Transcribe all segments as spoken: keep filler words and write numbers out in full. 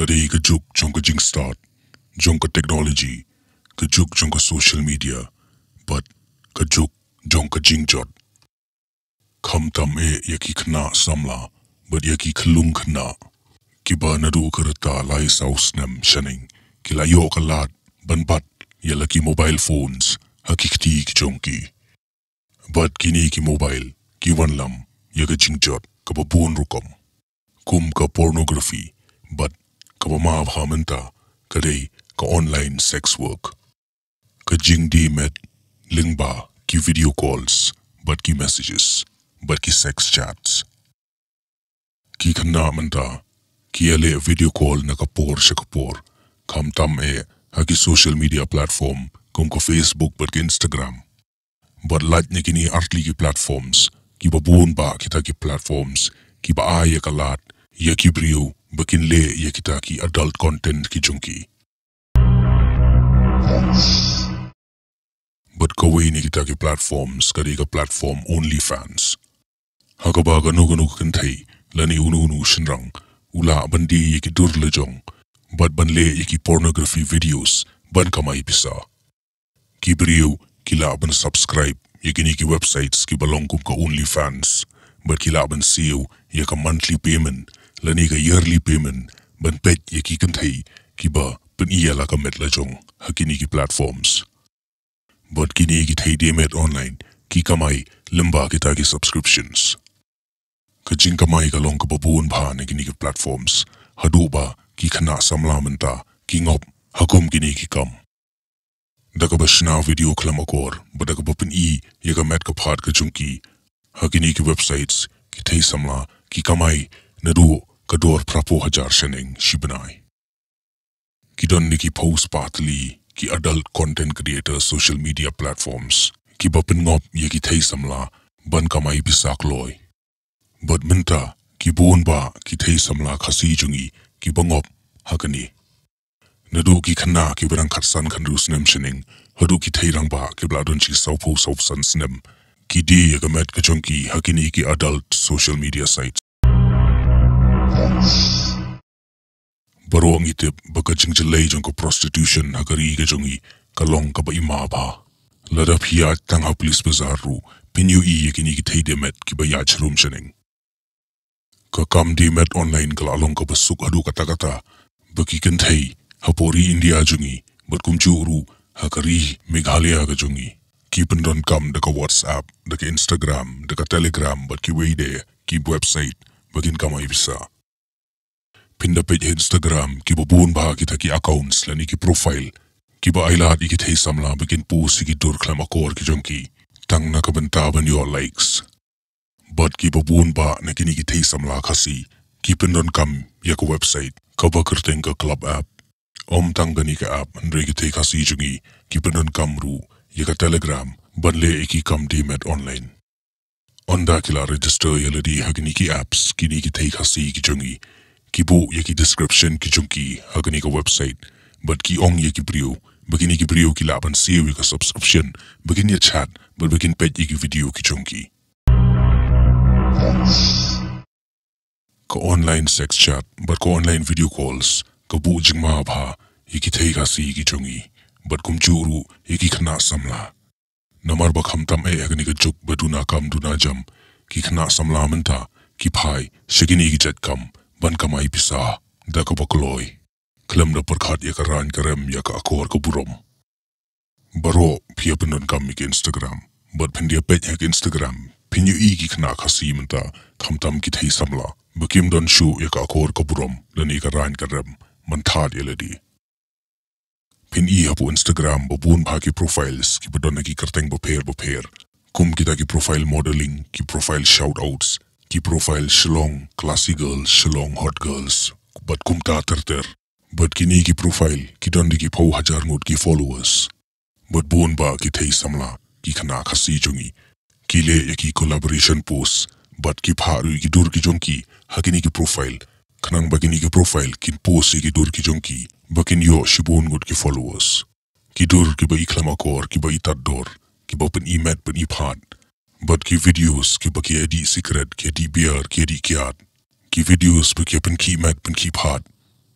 Dei ka juk jong ka jingstad jong ka technology, ka juk jong ka social media, bad ka juk jong ka jingjot. Khamtam eh ïa ki khynnah samla bad ïa ki khyllung khynnah, kiba naduh ka rta lai saw snem shaneng ki la ïoh ka lad ban bat ïa la ki mobile phones ha ki kti ki jong ki. Bad kine ki mobile ki wanlam ïa ka jingjot kaba bun rukom, kum ka pornography, bad kaba ma bha mynta ka dei ka online sex work. Ka jingdie met lyngba ki video calls, bad ki messages, bad ki sex chats. Ki khynnah mynta ki ïaleh video call na ka por sha ka por, khamtam eh ha ki social media platform kum ka Facebook bad ka Instagram. Bad lait na kine artylli ki platforms, kiba bun bah kita ki platforms kiba ai ïa ka lad ïa ki briew ba kin leh ïa kita ki adult content ki jong ki. Bad kawei na kita ki platforms ka dei ka platform OnlyFans, ha kaba kano kano ka kynthei lane uno uno u shynrang u lah ban die ïa ki dur la jong bad ban leh ïa ki pornography videos ban kamai pisa. Ki briew ki lah ban subscribe ïa kine ki websites kiba long kum ka OnlyFans, bad ki lah ban siew ïa ka monthly payment lane ka yearly payment ban peit ïa ki kynthei kiba pyni ïa la ka met la jong ha kine ki platforms. Bad kine ki thei die met online ki kamai lyngba kita ki subscriptions. Ka jingkamai ka long kaba bun bha na kine ki platforms, haduh ba ki khynnah samla mynta ki ngop ha kum kine ki kam. Da kaba shna video khlem akor bad da kaba pyni ïa ka met ka phad ka jong ki ha kine ki websites, ki thei samla ki kamai naduh ka dor phra phew hajar shaneng shi bnai. Ki don na ki phew spah tylli ki adult content creator social media platforms kiba pynngop ïa ki thei samla ban kamai pisa kloi. Bad mynta ki bun bah ki thei samla Khasi jong ngi kiba ngop ha kane. Naduh ki khynnah kiba dang khatsan khathynriew snem shaneng haduh ki thei rangbah kiba la don shi saw phew saw phew san snem, ki die ïa ka met ka jong ki ha kine ki adult social media sites. Baroh ngi tip ba ka jingjyllei jong ka prostitution ha ka ri ka jong ngi ka long kaba i ma bha. Lada phi ïaid tang ha Police Bazar ruh phin ïohi ïa kine ki thei die met kiba ïaid sharum shaneng. Ka kam die met online ka la long kaba suk haduh katta katta ba ki kynthei hapoh ri India jong ngi bad kumjuh ruh ha ka ri Meghalaya ka jong ngi ki pyndonkam da ka WhatsApp, da ka Instagram, da ka Telegram bad kiwei de ki website ba kin kamai pisa. Phin da peit ha Instagram kiba bun bah kita ki accounts lane ki profile kiba ailad ïa ki thei samla ba kin post ïa ki dur khlem akor ki jong ki tang na ka bynta ban ïoh likes. Bad kiba bun bah na kine ki thei samla Khasi ki pyndonkam ïa ka website kaba kyrteng ka Club App. Ym tang kane ka app, hynrei ki thei Khasi jong ngi ki pyndonkam ruh ïa ka Telegram ban leh ïa ki kam die met online. Ynda ki la register ïa lade ha kine ki apps, kine ki thei Khasi ki jong ngi ki buh ïa ki description ki jong ki ha kane ka website bad ki ong ïa ki briew ba kine ki briew ki lah ban siew ïa ka subscription ba kin ïa chat bad ba kin peit ïa ki video ki jong ki. Ka online sex chat bad ka online video calls ka buh jingma bha ïa ki thei Khasi ki jong ngi bad kumjuh ruh ïa ki khynnah samla. Namar ba khamtam eh ha kane ka juk ba duna kam duna jam, ki khynnah samla mynta ki phai sha kine ki jait kam ban kamai pisa da kaba kloi, khlem da pyrkhat ïa ka rang ka rem ïa ka akor ka burom. Baroh phi ïa pyndonkam ïa ka Instagram bad phin da ïa peit ha ka Instagram phin ïohi ki khynnah Khasi mynta khamtam ki thei samla ba kim don shuh ïa ka akor ka burom lane ka rang ka rem ban thad ïa lade. Phin i hapoh Instagram ba bun bah ki profiles kiba don na ki kyrteng bapher bapher, kum kita ki profile modeling, ki profile shoutouts, ki profile Shillong classy girls, Shillong hot girls bad kumta ter ter. Bad kine ki profile ki don da ki phew hajar ngut ki followers. Bad bun bah ki thei samla, ki khynnah Khasi jong ngi, ki leh ïa ki collaboration post bad ki phah ruh ïa ki dur ki jong ki ha kine ki profile, khnang ba kine ki profile kin post ïa ki dur ki jong ki ba kin ïoh shibun ngut ki followers. Ki dur kiba i khlem akor, kiba i tad dor, kiba pyni met pyni phad. Bad ki videos kiba ki ïa dih sikret, ki ïa dih beer, ki ïa dih kiad. Ki videos ba ki ïa pynkhih met pynkhih phad.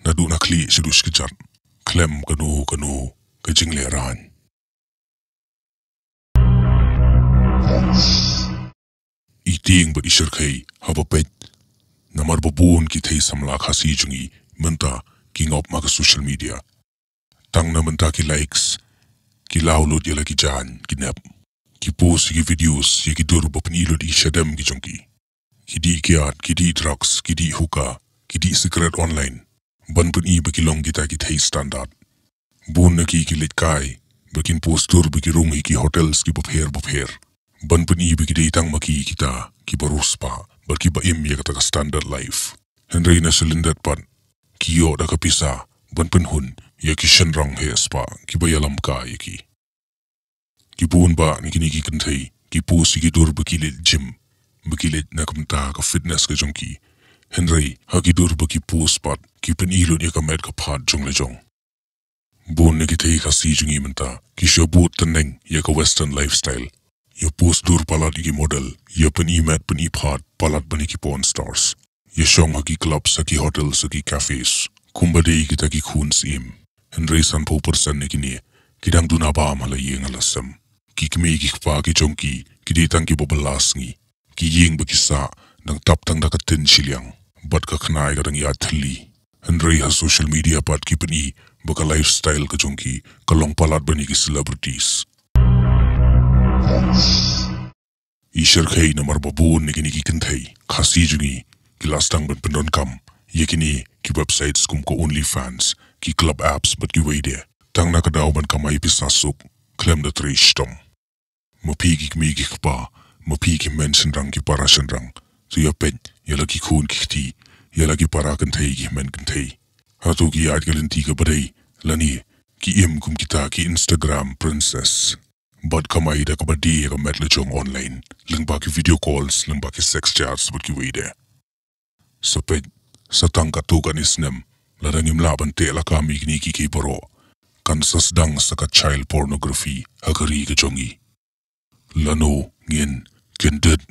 Naduh na khlieh shaduh shkjat, khlem kano kano ka jinglehrain. I tieng bad i shyrkhei haba peit, namar ba bun ki thei samla Khasi jong ngi mynta ki ngop ma ka social media. Tang na mynta ki likes ki law lut ïa la ki jaiñ ki nep. Ki post ïa ki videos ïa ki dur ba pyni lut ïa ki shadem ki jong ki. Ki dih kiad, ki dih drugs, ki dih hookah, ki dih cigarette online. Ban pyni ba ki long kita ki thei standard. Bun na ki ki leit kai ba kin post dur ba ki rung ïa ki hotels kiba pher ba pher. Ban pyni ba ki dei tang ma ki kita kiba riewspah bad kiba im ïa kata ka standard life. Hynrei na shalyndet pat ki ïoh da ka pisa ban pynhun ïa ki shynrang heh spah kiba ïalam kai ïa ki. Ki bun bah na kine ki kynthei ki post ïa ki dur ba ki leit gym, ba ki leit na ka bynta ka fitness ka jong ki. Hynrei ha ki dur ba ki post pat ki pyni lut ïa ka met ka phad jong la jong. Bun na ki thei Khasi jong ngi mynta ki shu bud tneng ïa ka western lifestyle. Ïa post dur palat ïa ki model, ïa pyni met pyni phad palat ban ïa ki porn stars. Ïa shong ha ki clubs, ha ki hotels, ha ki cafes kumba dei kita ki khun syiem. Hynrei sanphew percent na kine ki dang duna bam ha la ïing ha la sem. Ki kmie ki kpa ki jong ki ki dei tang kiba bylla sngi. Ki ïing ba ki sah dang tap tang da ka tin shiliang bad ka khnai ka dang ïaid thylli. Hynrei ha social media pat ki pyni ba ka lifestyle ka jong ki ka long palat ban ïa ki celebrities. I shyrkhei namar ba bun na kine ki kynthei Khasi jong ngi ki la sdang ban pyndonkam ïa kine ki websites kum ka OnlyFans, ki club apps bad kiwei de, tang na ka daw ban kamai pisa suk khlem da trei shitom. Ma phi ki kmie ki kpa, ma phi ki hynmen shynrang ki para shynrang, to ïa peit ïa la ki khun ki kti, ïa la ki para kynthei ki hynmen kynthei. Hato ki ïaid ka lynti kaba dei lane ki im kum kita ki Instagram princess? Bad kamai da kaba die ïa ka met la jong online lyngba ki video calls, lyngba ki sex chats bad kiwei de. Sa peit, sa tang katto katne snem, lada ngim lah ban teh lakam ïa kine kiei kiei baroh, kan sa sdang sa ka child pornography ha ka ri ka jong ngi. Lano ngin kyndit?